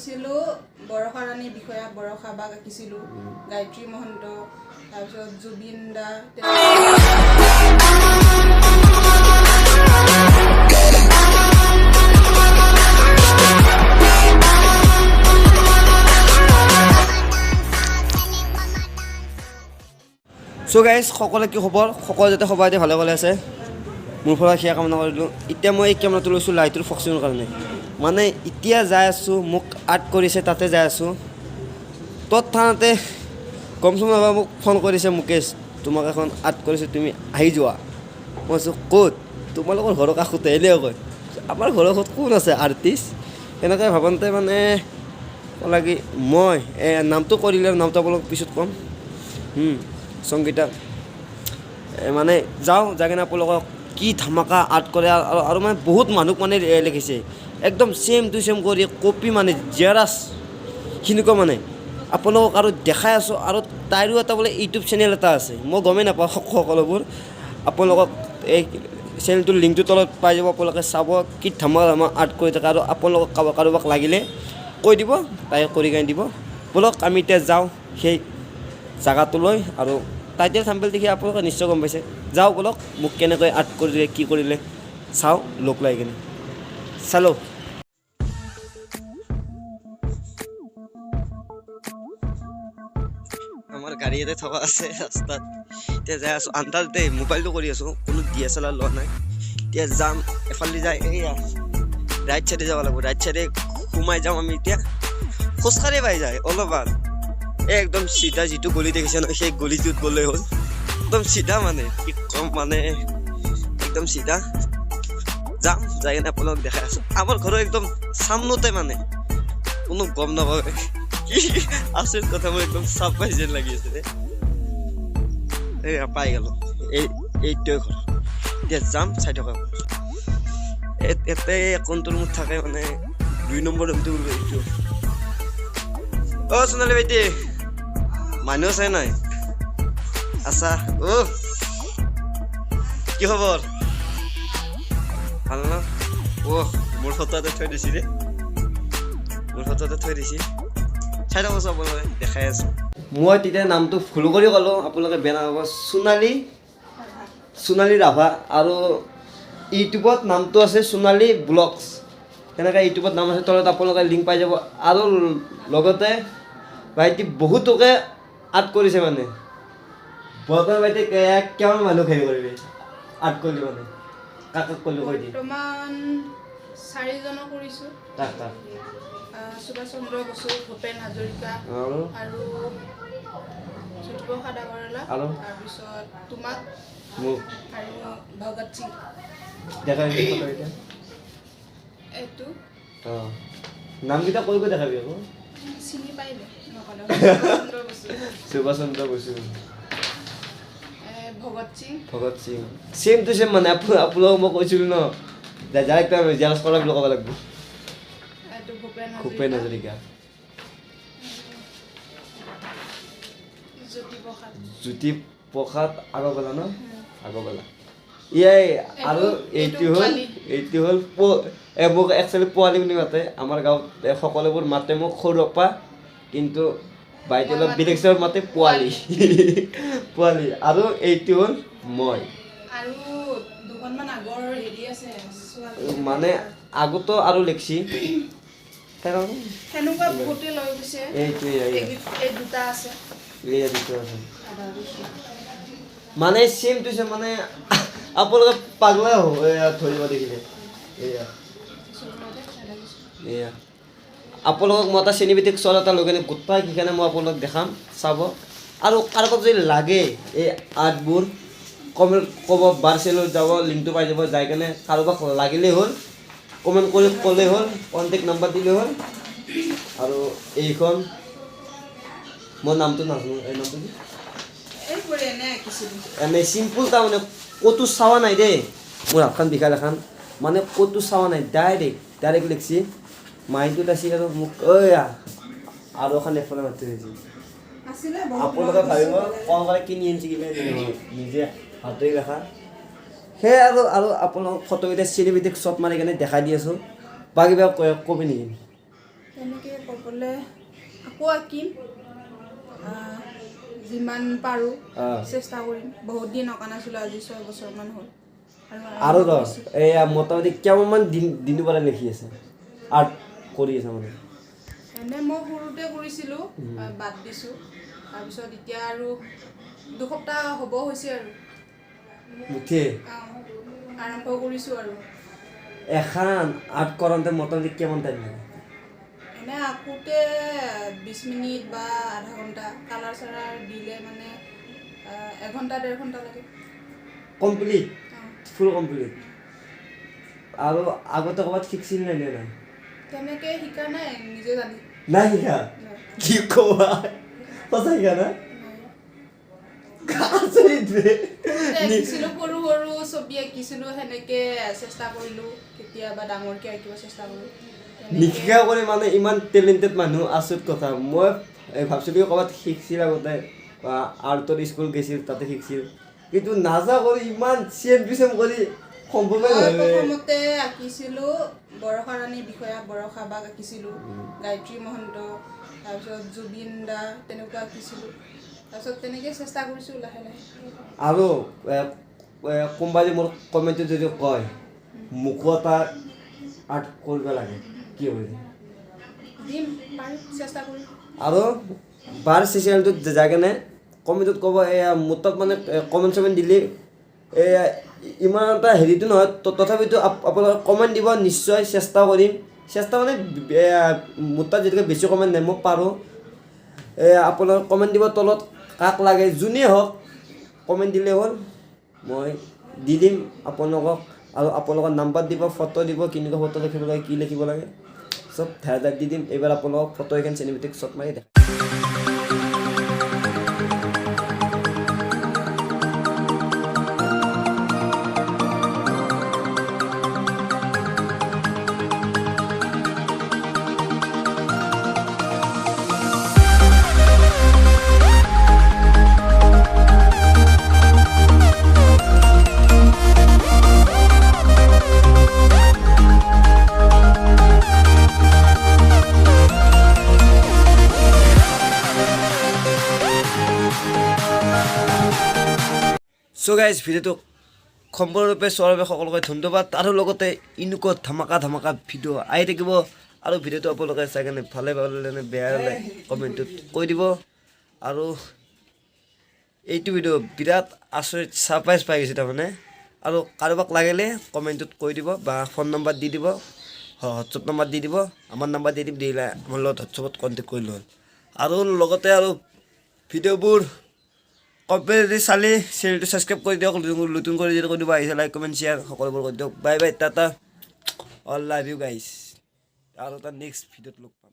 আঁকিছিলোঁ বৰষা ৰাণী বিষয়া, বৰষা বাগ আঁকিছিলোঁ, গায়ত্ৰী মহন্ত, তাৰপিছত জুবিন দা। চ' গাইজ, সকলোৱে কি খবৰ? সকলো যাতে সবাই ভালে ভালে আছে, মোৰ পৰা সেয়া কামনা কৰিলোঁ। এতিয়া মই এই কেমেৰাটো লৈছোঁ লাইটৰ ফকচিঙৰ কাৰণে। মানে এতিয়া যাই আছোঁ, মোক আৰ্ট কৰিছে তাতে যাই আছোঁ। তৎক্ষণাতে গম চম নাপাই মোক ফোন কৰিছে মুকেশ, তোমাক এখন আৰ্ট কৰিছোঁ, তুমি আহি যোৱা। মই কৈছোঁ ক'ত? তোমালোকৰ ঘৰৰ কাষতে। এনেও কয় আমাৰ ঘৰৰ কাষত কোন আছে আৰ্টিষ্ট? তেনেকৈ ভাবোঁতে মানে ক'লা কি মই এই নামটো কৰিলে, নামটো আপোনালোক পিছত ক'ম। সংগীতা। মানে যাওঁ, যাই কিনে আপোনালোকক কি ধামাকা আৰ্ট কৰে আৰু মানে বহুত মানুহক মানে লিখিছে একদম ছেম টু ছেম কৰি কপি, মানে জেৰাছ সেনেকুৱা। মানে আপোনালোকক আৰু দেখাই আছোঁ। আৰু তাইৰো এটা বোলে ইউটিউব চেনেল এটা আছে, মই গমেই নাপাওঁ। সকলোবোৰ আপোনালোকক এই চেনেলটোৰ লিংকটো তলত পাই যাব, আপোনালোকে চাব কি ধামাকা ধামাকা আৰ্ট কৰি থাকে। আৰু আপোনালোকক কাৰোবাক লাগিলে কৈ দিব, তাই কৰি কিনে দিব। ব'লক, আমি এতিয়া যাওঁ সেই জাগাটোলৈ। আৰু টাইটেল থাম্বনেইল দেখি আপোনালোকে নিশ্চয় গম পাইছে। যাওঁ ব'লক, মোক কেনেকৈ আৰ্ট কৰিলে, কি কৰিলে চাওঁ লগ লাগি কিনে। চালো আমাৰ গাড়ী ইয়াতে থকা আছে ৰাস্তাত। এতিয়া যাই আছোঁ আন্দাজতে, মোবাইলটো কৰি আছোঁ, কোনো DSLR লোৱা নাই। এতিয়া যাম এফালে যায়, এইয়া ৰাইট চাইডে যাব লাগিব, ৰাইট চাইডে সোমাই যাম আমি। এতিয়া খোজকাঢ়ি পাই যায় অলপমান, এই একদম চিধা যিটো গলি দেখিছে ন, সেই গলিটোত গ'লেই হ'ল। একদম চিধা, মানে কি ক'ম, মানে একদম চিধা যাম, যাই কিনে আপোনালোক দেখাই আছোঁ। আমাৰ ঘৰৰ একদম সামনতে, মানে কোনো গম নাপাবে। কি আচৰিত কথা, মোৰ একদম চাপ পাই যেন লাগি আছে দেই। এই পাই গ'লো, এইটোৱে ঘৰ। এতিয়া যাম, চাই থকা। ইয়াতে কোনটো ৰুমত থাকে, মানে 2 নম্বৰ ৰুমটো বুলি এইটো। অ' সোণালী ভাইটি, মানুহ আছে নাই? আছা? অ' কি খবৰ, ভাল ন? অ' মোৰ ফটো এটা থৈ দিছি দেই, মোৰ ফটো এটা থৈ দিছি। চাই থাকক আপোনালোকে, দেখাই আছোঁ। মই তেতিয়া নামটো ভুল কৰি ক'লোঁ, আপোনালোকে বেয়া নাপাব। সোণালী, সোণালী ৰাভা। আৰু ইউটিউবত নামটো আছে সোণালী ব্লগছ, তেনেকৈ ইউটিউবত নাম আছে, তলত আপোনালোকে লিংক পাই যাব। আৰু লগতে ভাইটি বহুতকে আৰ্ট কৰিছে। মানে বৰ্তমান ভাইটি কিমান মানুহ হেৰি কৰিবি, আৰ্ট কৰিলি, মানে কাক কাক কৰিলি কৈ দি। বৰ্তমান চাৰিজনক কৰিছোঁ। তাক তাক সুভাষ চন্দ্ৰ বসু, ভূপেন হাজৰিকা আৰু আৰু জ্যোতিপ্ৰসাদ আগৰৱালা। আৰু? তাৰপিছত তোমাক মোক আৰু ভগত সিং। দেখাবি ফটো এতিয়া। এইটো। অঁ, নামকেইটা কৈ কৈ দেখাবি আকৌ। চিনি পাই দে নক'লে। Subhas Chandra Bose. Subhas Chandra Bose. Bhagat Singh. Bhagat Singh, same to same. মানে আপোনালোকক মই কৈছিলোঁ ন, যাৰ একটা জেৰক্স কৰা বুলি ক'ব লাগিব। এইটো ভূপেন ভূপেন হাজৰিকা। হাজৰিকা। জ্যোতিপ্ৰসাদ। জ্যোতি প্ৰসাদ আগৰৱালা ন? আগৰৱালা। ইয়াই আৰু এইটো এইটো হ'ল পোৱালি। এইটো হ'ল মোক একচুৱেলি পোৱালি বুলি মাতে আমাৰ গাঁৱত। সকলোবোৰ মাতে মোক সৰুৰ পৰা, কিন্তু বাইদেউ অলপ মই বেলেগ হিচাপত মাতে, পোৱালি পোৱালি। আৰু এইটো হ'ল মই। আৰু দুখনমান আগৰ হেৰি আছে ছোৱালী। মানে আগতো আৰু লিখছি। সেনেকুৱা বহুতে লৈ গৈছে। এইটোৱে। এই দুটা আছে। এইয়া দুটা আছে। মানে ছেম টু ছেম, মানে আপোনালোকে পাগলা হ'ব এয়া ধৰিব দেখিলে। এয়া এয়া আপোনালোকক মই এটা চিনেমেটিক শ্বট এটা লৈ কিনে গোটেই কেইখানে মই আপোনালোকক দেখাম, চাব। আৰু কাৰোবাক যদি লাগে এই আৰ্টবোৰ, কমেণ্ট ক'ব, বাৰ্চেলত যাব, লিংকটো পাই যাব। যাই কেনে কাৰোবাক লাগিলেই হ'ল, কমেণ্ট কৰি ক'লেই হ'ল, কণ্টেক্ট নাম্বাৰ দিলেই হ'ল। আৰু এইখন মই নামটো নাজানো, এই নামটো কি? এইবোৰে এনে আঁকিছিলোঁ। এনে চিম্পুল, তাৰমানে ক'তো চাৱা নাই দেই। মোৰ হাতখন বিষাল এখন, মানে ক'তো চাৱা নাই, ডাইৰেক্ট ডাইৰেক্ট লিখছি। মাইণ্ডটোত আছিল আৰু মোক ঐ আৰু এখন এফালে মাতি থৈছে। আছিলে বহুত। আপোনালোকে ভাবিব কল কৰে কিনি আনিছে কিবা, নিজে হাতেৰে লেখা। সেয়াই আৰু আপোনালোক ফটোকেইটা চিনেমেটিক শ্বট মাৰি কেনে দেখাই দি আছোঁ। বা কিবা কবি নেকি? তেনেকৈ ক'বলৈ আকৌ আঁকিম, যিমান পাৰোঁ চেষ্টা কৰিম। বহুত দিন অঁকা নাছিলোঁ, আজি 6 বছৰমান হ'ল। আৰু ৰ, এয়া মোটামুটি কিমানমান দিন দিনৰ পৰা লিখি আছে, আৰ্ট কৰি আছে মানে? এনে মই সৰুতে কৰিছিলোঁ, বাদ দিছোঁ। তাৰপিছত এতিয়া আৰু 2 সপ্তাহ হ'ব হৈছে আৰু। মুঠে? অঁ, আৰম্ভ কৰিছোঁ আৰু। এখন আৰ্ট কৰোঁতে মোটামুটি কিমান টাইম লাগে? এনে আঁকোতে 20 মিনিট বা আধা ঘণ্টা, কালাৰ চালাৰ দিলে মানে এঘণ্টা 1.5 ঘণ্টা লাগে। কমপ্লিট? অঁ। Full complete. আৰু আগতে ক'ৰবাত শিকছিল নে নাই? তেনেকৈ শিকা নাই, নিজে জানি। নাই শিকা? নাই। কি কোৱা, সঁচা শিকা নাই? নাই। আচৰিত বে। সৰুতে আঁকিছিলোঁ, সৰু সৰু ছবি আঁকিছিলোঁ। সেনেকৈ চেষ্টা কৰিলোঁ, কেতিয়াবা ডাঙৰকৈ আঁকিব চেষ্টা কৰোঁ তেনেকে। নিশিকা কৰি মানে ইমান টেলেণ্টেড মানুহ, আচৰিত কথা। মই এই ভাবছিলোঁ কি ক'ৰবাত শিকছিল আগতে বা আৰ্টৰ স্কুল গৈছিল, তাতে শিকছিল। কিন্তু নাজা কৰি ইমান চেম টু চেম কৰি সম্ভৱেই মই নহয় বে। প্ৰথমতে আঁকিছিলোঁ বৰষা ৰাণী বিষয়া, বৰষা বাক আঁকিছিলোঁ, গায়ত্ৰী মহন্ত, তাৰপিছত জুবিন দা, তেনেকুৱা আঁকিছিলোঁ। তাৰপিছত তেনেকৈ চেষ্টা কৰিছোঁ লাহে লাহে। আৰু এ, এ, কোনোবা যদি মোৰ কমেণ্টত যদি কয় মোকো এটা আৰ্ট কৰিব লাগে, কি হ'ব? দিম, পাৰিম, চেষ্টা কৰিম। আৰু বাৰ চেনেলটোত যাই কেনে কমেণ্টত ক'ব, এয়া মোৰ তাত মানে কমেণ্ট চমেণ্ট দিলে এয়া ইমান এটা হেৰিটো নহয়, তথাপিতো আপোনালোকে কমেণ্ট দিব, নিশ্চয় চেষ্টা কৰিম। চেষ্টা মানে এয়া মোৰ তাত যিহেতুকে বেছি কমেণ্ট নাই, মই পাৰোঁ। আপোনালোকে কমেণ্ট দিব তলত, কাক লাগে যোনেই হওক কমেণ্ট দিলে হ'ল, মই দি দিম আপোনালোকক। আৰু আপোনালোকৰ নাম্বাৰ দিব, ফটো দিব, কেনেকুৱা ফটো লিখিব লাগে, কি লিখিব লাগে, চব ধাৰা দি দিম। এইবাৰ আপোনালোকক ফটো এখন চিনেমেটিক শ্বট মাৰি দেখাম। চ' গাইজ, ভিডিঅ'টো সম্পূৰ্ণৰূপে চোৱাৰ বাবে সকলোকে ধন্যবাদ। আৰু লগতে এনেকুৱা ধামাকা ধামাকা ভিডিঅ' আহি থাকিব। আৰু ভিডিঅ'টো আপোনালোকে চাই কেনে ভালে পালে নে বেয়া পালে কমেণ্টত কৈ দিব। আৰু এইটো ভিডিঅ' বিৰাট আচৰিত ছাৰপ্ৰাইজ পাই গৈছে তাৰমানে। আৰু কাৰোবাক লাগিলে কমেণ্টত কৈ দিব বা ফোন নম্বৰ দি দিব, হোৱাটছআপ নম্বৰ দি দিব, আমাৰ নাম্বাৰ দি দিম, দিলে আমাৰ লগত হোৱাটছআপত কণ্টেক্ট কৰিলে হ'ল। আৰু লগতে আৰু ভিডিঅ'বোৰ কমপ্লিটলি চালি চেনেলটো ছাবস্ক্ৰাইব কৰি দিয়ক, নতুন নতুন কৰি যদি কোনোবা আহিছে, লাইক, কমেণ্ট, শ্বেয়াৰ সকলোবোৰ কৰি দিয়ক। Bye bye, tata, all love you guys. আৰু এটা নেক্সট ভিডিঅ'ত লগ পাম।